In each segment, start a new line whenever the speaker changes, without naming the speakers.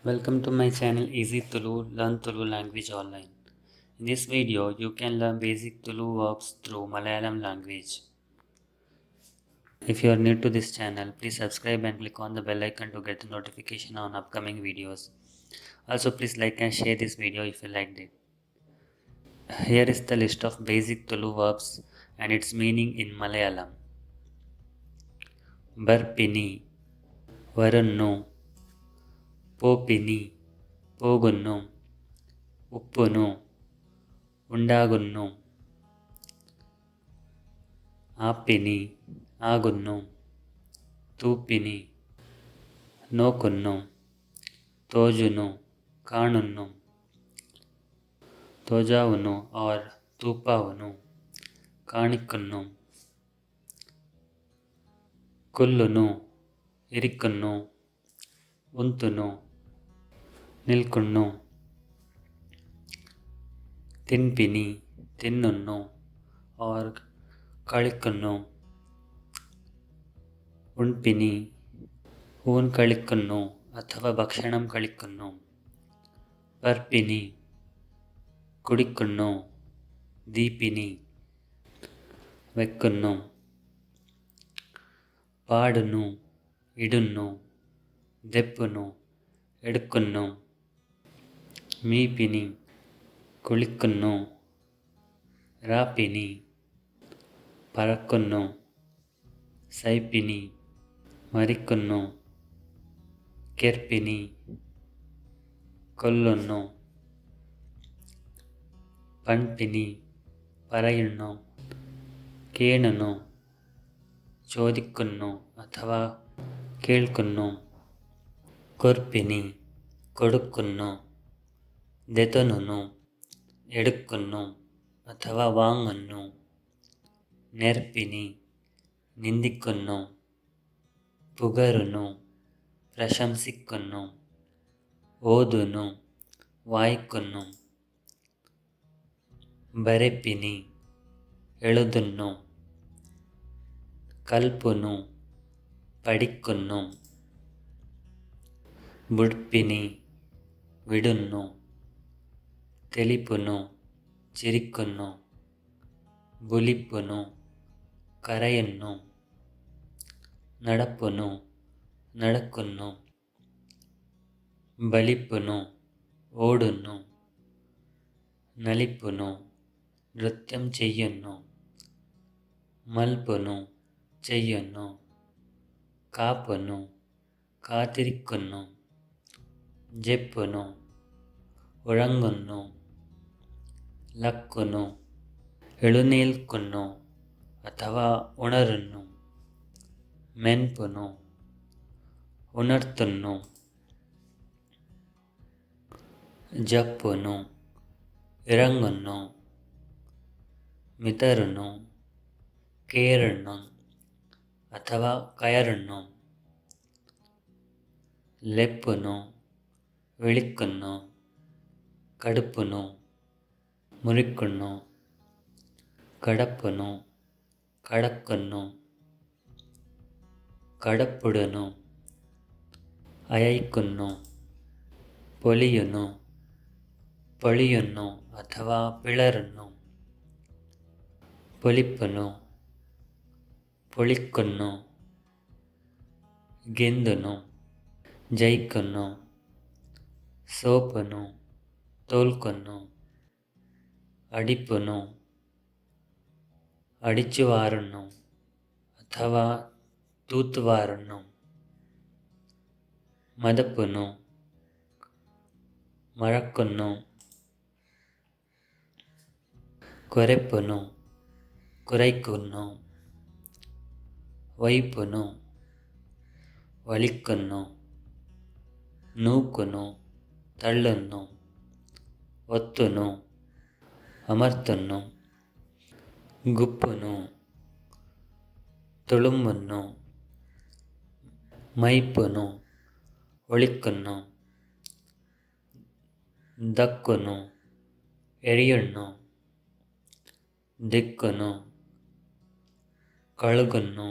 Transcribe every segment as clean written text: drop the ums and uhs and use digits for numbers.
Welcome to my channel Easy Tulu, Learn Tulu Language Online. In this video, you can learn basic Tulu verbs through Malayalam language. If you are new to this channel, please subscribe and click on the bell icon to get the notification on upcoming videos. Also, please like and share this video if you liked it. Here is the list of basic Tulu verbs and its meaning in Malayalam. Barpini, Varunnu, Popini, Pogunnu, Uppunu, Undagunnu, Appini, Agunnu, Tupini, Nokunnu, Tojunu, Kanunnu, Tojavunu or Tupavunu, Kanikkunnu, Kullunu, Irikkunnu, Untunu, Nilkunnu, Tinpini, Tinnunnu or Kalikkunnu, Unpini, Oon Kalikkunnu Athava Bhakshanam Kalikkunnu, Parpini, Kudikkunnu, Deepini, Vekkunnu, Padunu, Idunnu, Deppunu, Edukkunnu, Meepini, Kulikkunnu, Rapini, Parakkunnu, Saipini, Marikkunnu, Kerpini, Kollunnu, Panpini, Parayunnu, Kenunu, Chodikkunnu Athava Kelkunnu, Korpini, Kodukkunnu, Detonunu, Edukkunnu Athava Vangunnu, Nerpini, Nindikkunnu, Pugarunu, Prashamsikkunnu, Odunu, Vaikkunnu, Barepini, Eludunnu, Kalpunu, Padikkunnu, Budpini, Vidunnu, Telipunu, Chirikkunnu, Bulipunu, Karayunnu, Nadappunu, Nadakkunnu, Balipunu, Odunnu, Nalipunu, Nrityam Cheyyunnu, Malpunu, Cheyyunnu, Kapunu, Kathirikkunnu, Jeppunu, Urangunnu, Lakkunu, Ezhunelkkunnu Athava Unarunnu, Menpunu, Unarthunnu, Jappunu, Irangunnu, Mitharunnu, Kerunnu Athava Kayarunnu, Leppunu, Vilikkunnu, Kadupunu, Murikkunnu, Kadappunu, Kadakkunnu, Kadappudunu, Ayaikkunnu, Poliyunnu, Poliyunnu Athava Pilarunnu, Polipunu, Polikkunnu, Gendunu, Jaikkunnu, Sopunu, Tolkunnu, Adipunu, Adichuvarunnu Athava Thoothuvarunnu, Madappunu, Marakkunnu, Koreppunu, Kuraikkunnu, Vaipunu, Valikkunnu, Nookunu, Thallunnu, Ottunu, Amarthunnu, Guppunu, Tulumbunnu, Maipunu, Olikkunnu, Dakkunu, Eriyunnu, Dikkunu, Kalugunnu,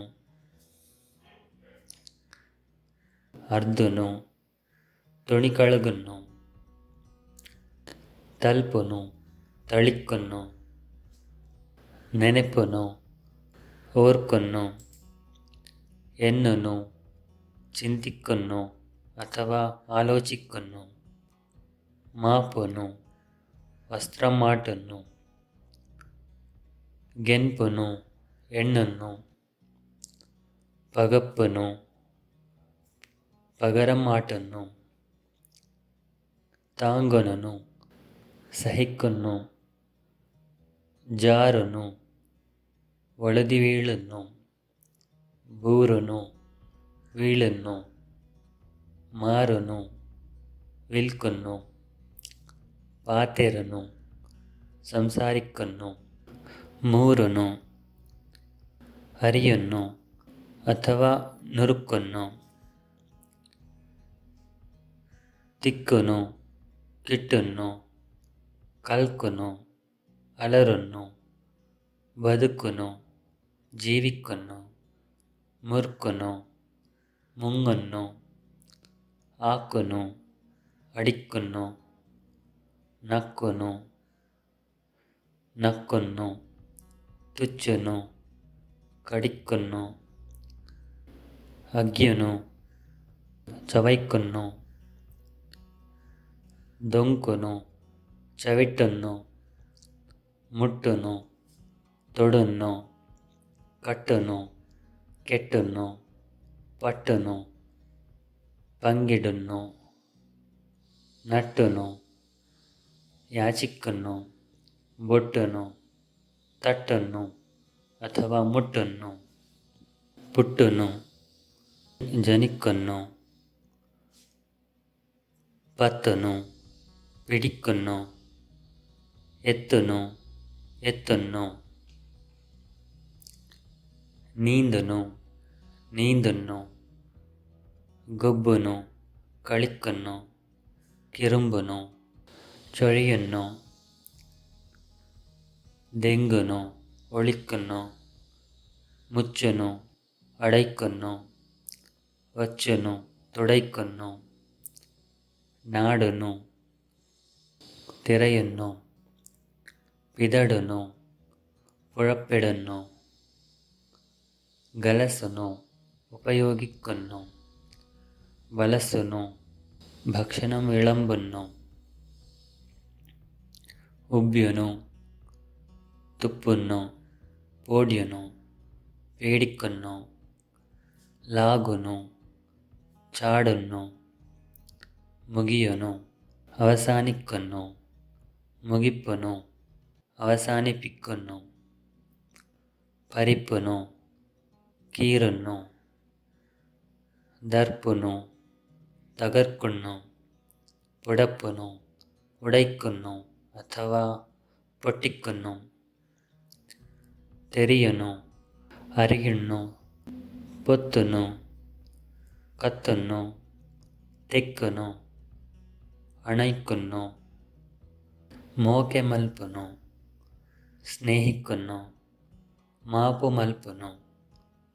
Ardunu, ತುಣಿ ಕಳಗುನ್ನು, ತಲ್ಪುನು, ತಳಿಕ್ಕುನ್ನು, ನೆನೆಪುನು, ಓರ್ಕುನ್ನು, ಎನ್ನುನು, ಚಿಂತಿಕ್ಕುನ್ನು ಅಥವಾ ಆಲೋಚಿಕ್ಕುನ್ನು, ಮಾಪುನು, ವಸ್ತ್ರಂ ಮಾಟುನ್ನು, ಗೆನ್ಪುನು, ಎಣ್ಣುನ್ನು, ಪಗಪ್ಪುನು, ಪಗರಂ ಮಾಟುನ್ನು, ತಾಂಗೊನುನು, ಸಹಿಕ್ಕುನ್ನು, ಜಾರುನು, ವಳುದಿ ವೀಳುನ್ನು, ಬೂರುನು, ವೀಳುನ್ನು, ಮಾರುನು, ವಿಲ್ಕುನ್ನು, ಪಾತೆರುನು, ಸಂಸಾರಿಕ್ಕುನ್ನು, ಮೂರುನು, ಅರಿಯುನ್ನು ಅಥವಾ ನುರುಕ್ಕುನ್ನು, ತಿಕ್ಕುನು, ಕಿಟ್ಟುನ್ನು, ಕಲ್ಕುನು, ಅಲರುನ್ನು, ಬದುಕುನು, ಜೀವಿಕ್ಕುನ್ನು, ಮುರ್ಕುನು, ಮುಂಗುನ್ನು, ಆಕ್ಕುನು, ಅಡಿಕ್ಕುನ್ನು, ನಕ್ಕುನು, ನಕ್ಕುನ್ನು, ತುಚ್ಚುನು, ಕಡಿಕ್ಕುನ್ನು, ಅಗ್ಯುನು, ಚವೈಕ್ಕುನ್ನು, ದೊಂಕುನು, ಚವಿಟ್ಟುನ್ನು, ಮುಟ್ಟುನು, ತೊಡುನ್ನು, ಕಟ್ಟುನು, ಕೆಟ್ಟುನ್ನು, ಪಟ್ಟುನು, ಪಂಗಿಡುನ್ನು, ನಟ್ಟುನು, ಯಾಚಿಕ್ಕುನ್ನು, ಬೊಟ್ಟುನು, ತಟ್ಟುನ್ನು ಅಥವಾ ಮುಟ್ಟುನ್ನು, ಪುಟ್ಟುನು, ಜನಿಕ್ಕುನ್ನು, ಪತ್ತುನು, ಪಿಡಿಕ್ಕುನ್ನು, ಎತ್ತುನು, ಎತ್ತುನ್ನು, ನೀಂದುನು, ನೀಂದುನ್ನು, ಗೊಬ್ಬುನು, ಕಳಿಕ್ಕುನ್ನು, ಕಿರುಂಬುನು, ಚೊರಿಯುನ್ನು, ದೆಂಗುನು, ಒಳಿಕ್ಕುನ್ನು, ಮುಚ್ಚುನು, ಅಡೈಕ್ಕುನ್ನು, ವಚ್ಚುನು, ತೊಡೈಕ್ಕುನ್ನು, ನಾಡುನು, ತಿರೆಯುನ್ನು, ಪಿದಡುನು, ಪುಳಪ್ಪಿಡುನ್ನು, ಗಲಸುನು, ಉಪಯೋಗಿಕ್ಕುನ್ನು, ಬಲಸುನು, ಭಕ್ಷಣಂ ವಿಳಂಬುನ್ನು, ಉಬ್ಬ್ಯುನು, ತುಪ್ಪುನ್ನು, ಪೋಡ್ಯುನು, ಪೇಡಿಕ್ಕುನ್ನು, ಲಾಗುನು, ಚಾಡುನ್ನು, ಮುಗಿಯುನು, ಅವಸಾನಿಕ್ಕುನ್ನು, ಮುಗಿಪ್ಪುನು, ಅವಸಾನಿಪಿಕ್ಕುನ್ನು, ಪರಿಪ್ಪುನು, ಕೀರುನ್ನು, ದರ್ಪುನು, ತಗರ್ಕುನ್ನು, ಪುಡಪ್ಪುನು, ಉಡೈಕ್ಕುನ್ನು ಅಥವಾ ಪೊಟ್ಟಿಕ್ಕುನ್ನು, ತೆರಿಯುನು, ಅರಿಯುಣ್ಣು, ಪೊತ್ತುನು, ಕತ್ತುನ್ನು, ತೆಕ್ಕುನು, ಅಣೈಕ್ಕುನ್ನು, ಮೋಕೆ ಮಲ್ಪುನು, ಸ್ನೇಹಿಕ್ಕುನ್ನು, ಮಾಪು ಮಲ್ಪುನು,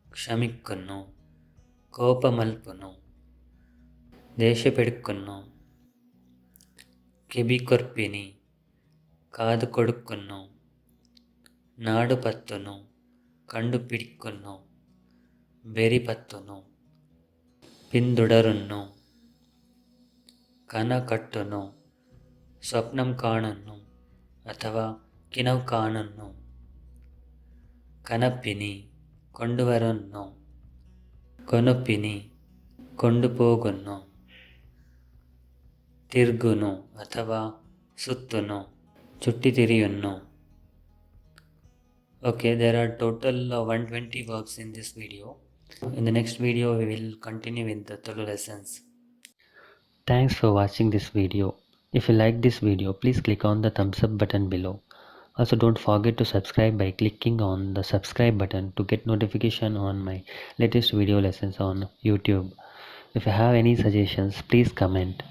ಕ್ಷಮಿಕ್ಕುನ್ನು, ಕೋಪ ಮಲ್ಪುನು, ದೇಶ ಪಿಡುಕ್ಕುನ್ನು, ಕೆಬಿ ಕೊರ್ಪಿನಿ, ಕಾದು ಕೊಡುಕ್ಕುನ್ನು, ನಾಡು ಪತ್ತುನು, ಕಂಡು ಪಿಡಿಕ್ಕುನ್ನು, ಬೆರಿ ಪತ್ತುನು, ಪಿಂದುಡರುನ್ನು, ಕನ ಕಟ್ಟುನು, ಸ್ವಪ್ನಂ ಕಾಣುನ್ನು ಅಥವಾ ಕಿನವ್ ಕಾಣುನ್ನು, ಕನಪಿನಿ, ಕೊಂಡುವರನ್ನು, ಕೊನೊಪಿನಿ, ಕೊಂಡು ಪೋಗುನ್ನು, ತಿರ್ಗುನು ಅಥವಾ ಸುತ್ತುನು, ಚುಟ್ಟಿ ತಿರಿಯುನ್ನು. Okay, there are total 120 verbs in this video. In the next video, we will continue with the Tulu lessons. Thanks for watching this video. If you like this video, please click on the thumbs up button below. Also, don't forget to subscribe by clicking on the subscribe button to get notification on my latest video lessons on YouTube. If you have any suggestions, please comment.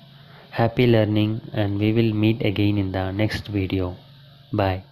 Happy learning, and we will meet again in the next video. Bye.